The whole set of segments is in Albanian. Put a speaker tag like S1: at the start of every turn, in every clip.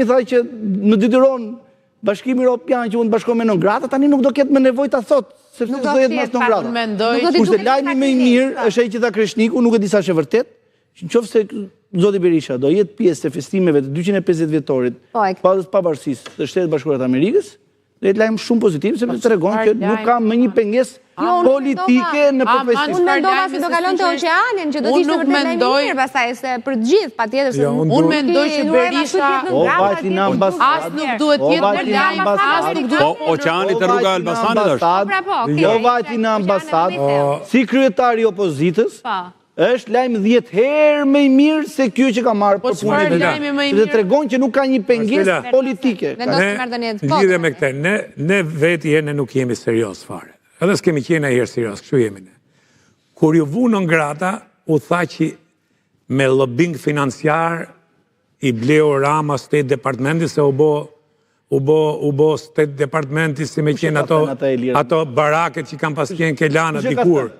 S1: tha që më detyron Bashkimi Europian që unë të bashkohem me non grata, tani nuk do ketë më nevojë ta thotë, sepse nuk do jetë mas non grata. Kurse lajmi më i mirë po. është ai që tha Kreshniku, nuk e di sa është e vërtetë, që në qoftë se zoti Berisha do jetë pjesë e festimeve të 250 vjetorit po, pas pavarësisë të Shteteve të Bashkuara të Amerikës, Do jetë lajm shumë pozitiv sepse po, tregon që nuk ka më një pengesë jo, politike në përfaqësim.
S2: Unë mendova se do kalonte oqeanin, që do të ishte vërtet lajm i mirë pastaj se për të gjithë, patjetër se
S3: jo, unë mendoj që Berisha
S1: o vajti në ambasadë.
S3: As nuk duhet të jetë në lajm, as nuk duhet.
S4: Po oqeani te rruga e Elbasanit
S1: është. Po, pra, po, jo vajti në ambasadë si kryetar i opozitës. Po. Është lajm 10 herë më i mirë se kjo që ka marrë
S3: po për punën e tij.
S1: Dhe tregon që nuk ka një pengesë politike.
S4: Ne lidhje me këtë, ne ne vetë ne nuk jemi serioz fare. Edhe s'kemi qenë ndonjëherë serioz, kështu jemi ne. Kur ju vu non grata, u tha që me lobbying financiar i bleu Rama State Departmenti se u bo u bo u bo State Departmenti si me qenë ato ato baraket që kanë pas qenë ke Lana dikur.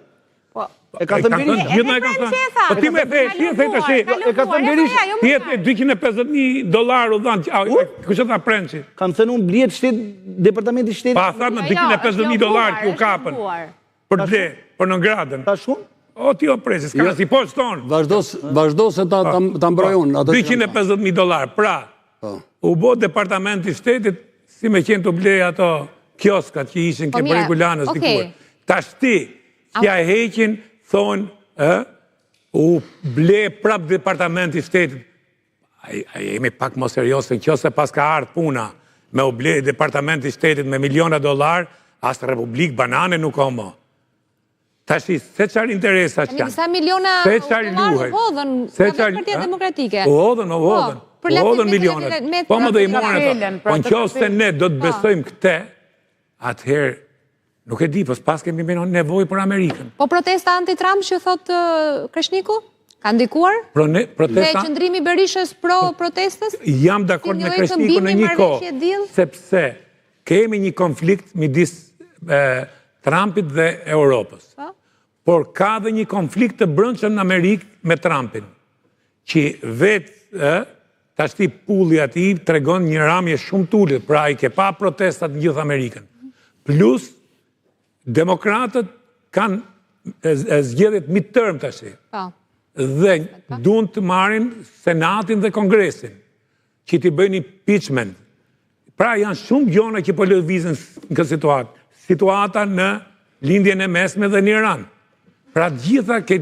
S1: Po. E ka thënë
S4: Berisha. Gjithë e ka thënë. Po ti më the, ti e the tash.
S1: E ka thënë Berisha.
S4: Jo, ti e the 250.000 dollar u dhanë. Kush e tha Prençi?
S1: Kam thënë unë blihet shtet departamenti i shtetit.
S4: Pa tha në 250.000 dollar që u kapën. Për të ble, për non gratën.
S1: Ta shumë?
S4: O ti o Prençi, s'ka si po shton.
S5: Vazhdo, vazhdo se ta ta, ta mbroj unë
S4: atë. 250.000 dollar. Pra, po. u bo departamenti i shtetit si me qenë të blej ato kioskat që ishin po, ke Bregu i Lanës dikur. Tashti, që ja heqin, thonë, ë, u ble prap departamenti i shtetit. A jemi pak më serioz, në qoftë se paska ardhë puna me u ble departamenti i shtetit me miliona dollar, as Republikë banane nuk ka më. Tashi, se çfarë interesa
S2: që janë? Sa miliona dollar u hodhën nga vetë Partia Demokratike.
S4: U hodhën, u po, hodhën. U hodhën milionat. Po më dhe i morën ato. Po në qoftë se ne do të po. besojmë këte, atëherë nuk e di, po s'paskemi nevojë për Amerikën.
S2: Po protesta anti-Trump që thotë Kreshniku? Ka ndikuar?
S4: Protesta...
S2: Dhe qëndrimi i Berishës pro protestës?
S4: Jam dakord me Kreshnikun në një kohë, sepse Kemi një konflikt midis Trumpit dhe Europës. Po. Por ka dhe një konflikt të brendshëm në Amerikë me Trumpin, që vetë tashti pulli atij tregon një ramje shumë të ulët, pra i ke pa protestat në gjithë Amerikën. Plus, demokratët kanë zgjedhjet midterm tashti.
S2: Po.
S4: Dhe duan të marrin Senatin dhe Kongresin, që t'i bëjnë impeachment. Pra janë shumë gjona që po lëvizin në këtë situatë. Situata në lindjen e mesme dhe në Iran. Pra të gjitha ke,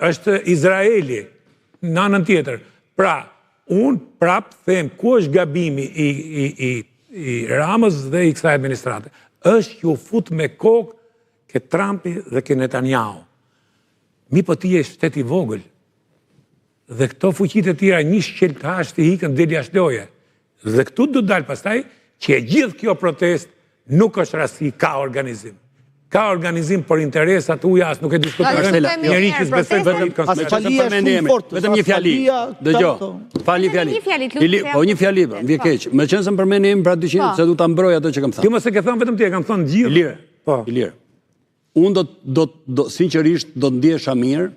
S4: është Izraeli në anën tjetër. Pra, unë prap them ku është gabimi i, i, i, i Ramës dhe i kësaj administrate. Është që u fut me kokë ke Trumpi dhe ke Netanyahu. Mirëpo ti je shtet i vogël. Dhe këto fuqitë e tjera një shqelm të hash të ikën del jashtë loje. Dhe këtu do të dalë pastaj që e gjithë kjo protestë nuk është rasti, ka organizim. Ka organizim për interesa të huaja, as nuk e diskutojmë
S5: njeri që s'beson vetëm
S1: Asfalia është shumë
S5: fort. Vetëm një fjali. Dëgjo. Fal një fjali.
S2: Një fjali,
S5: Ili, po një fjali, po, më vjen keq. Meqenëse më përmendi emrin pra 200, po. se du ta mbroj atë që kam thënë.
S4: Jo, mos e ke thënë vetëm ti, e kam thënë gjithë.
S5: Ilir.
S4: Po.
S5: Ilir. Unë do do do sinqerisht do të ndihesha mirë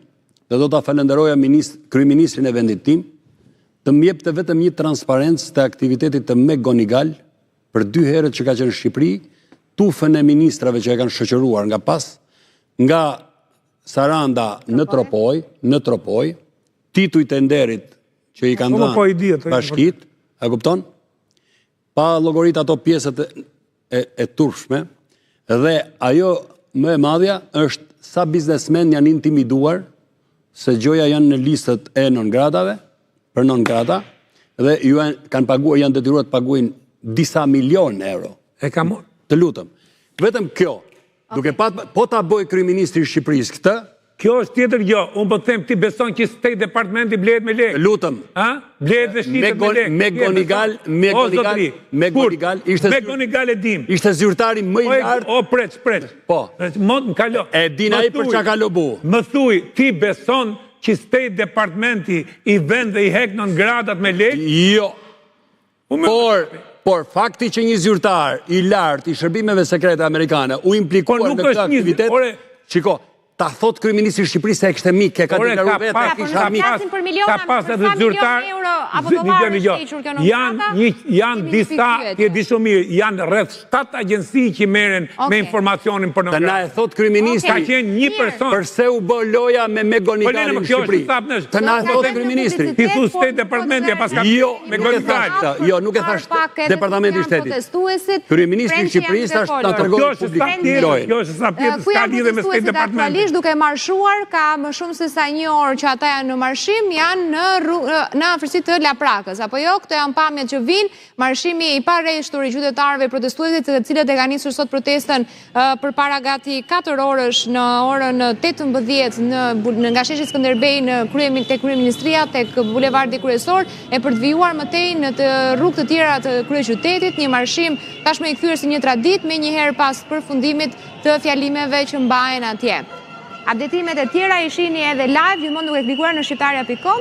S5: dhe do ta falënderoja minist, kryeministrin e vendit tim të më jepte vetëm një transparencë të aktivitetit të McGonigal për dy herët që ka qenë në Shqipëri, tufën e ministrave që e kanë shoqëruar nga pas, nga Saranda në Tropojë, në Tropojë, titujt e nderit që i kanë
S4: po, po,
S5: dhënë bashkitë, e kupton? Pa llogarit ato pjesët e, e turpshme dhe ajo më e madhja është sa biznesmen janë intimiduar se gjoja janë në listët e non gratave, për non grata dhe ju janë, kanë paguar, janë detyruar të paguajnë disa milion euro.
S4: E kam
S5: të lutem. Vetëm kjo, Duke pa, po ta bëj kryeministri i Shqipërisë këtë,
S4: Kjo është tjetër gjë. Unë po të them ti beson që State Departmenti blehet me
S5: lekë. Lutem.
S4: Ha? Blehet dhe shitet me
S5: lekë. McGonigal, McGonigal, McGonigal
S4: ishte McGonigal e dim.
S5: Ishte zyrtari më i lartë.
S4: O pret, pret.
S5: Po.
S4: Mot më kalo.
S5: E din ai për çka ka lobu.
S4: Më thuj, ti beson që State Departmenti i vend dhe i hek non gratat me
S5: lekë? Jo. Por, por fakti që një zyrtar i lartë i shërbimeve sekrete amerikane u implikua
S4: po
S5: në këtë aktivitet,
S4: ore,
S5: shiko, Ta thotë kryeministri i Shqipërisë se e kishte mik, e ka deklaruar vetë, e kisha mik.
S2: Flasim për miliona,
S4: ka pas
S2: për
S4: edhe
S2: sa
S4: zyrtar,
S2: milion euro apo dollarë është hequr kjo non
S4: Janë një janë disa, ti e di shumë mirë, janë rreth 7 agjenci që merren me informacionin për
S5: Të na e thotë kryeministri.
S4: Ka qenë një person.
S5: Përse u bë loja me McGonigalin në Shqipëri? Të na e thotë kryeministri.
S4: Ti thu State Department e paska
S5: Jo, nuk e thashë. Jo, nuk e thashë Departamenti i Shtetit. Kryeministri i Shqipërisë tash ta tregojë
S4: publikisht lojën. Kjo është sa pjesë
S2: s'ka lidhje me State Department. Aktualisht duke marshuar ka më shumë se sa një orë që ata janë në marshim, janë në në afërsi të Laprakës. Apo jo, këto janë pamjet që vijnë, marshimi i pareshtur i qytetarëve protestuesit të cilët e kanë nisur sot protestën përpara gati 4 orësh në orën 18 në, në nga sheshi Skënderbej në krye tek kryeministria tek bulevardi kryesor e për të vijuar më tej në të rrugë të tjera të kryeqytetit, një marshim tashmë i kthyer si një traditë menjëherë pas përfundimit të fjalimeve që mbahen atje. Updatimet e tjera i shihni edhe live, gjithmonë duke klikuar në shqiptarja.com.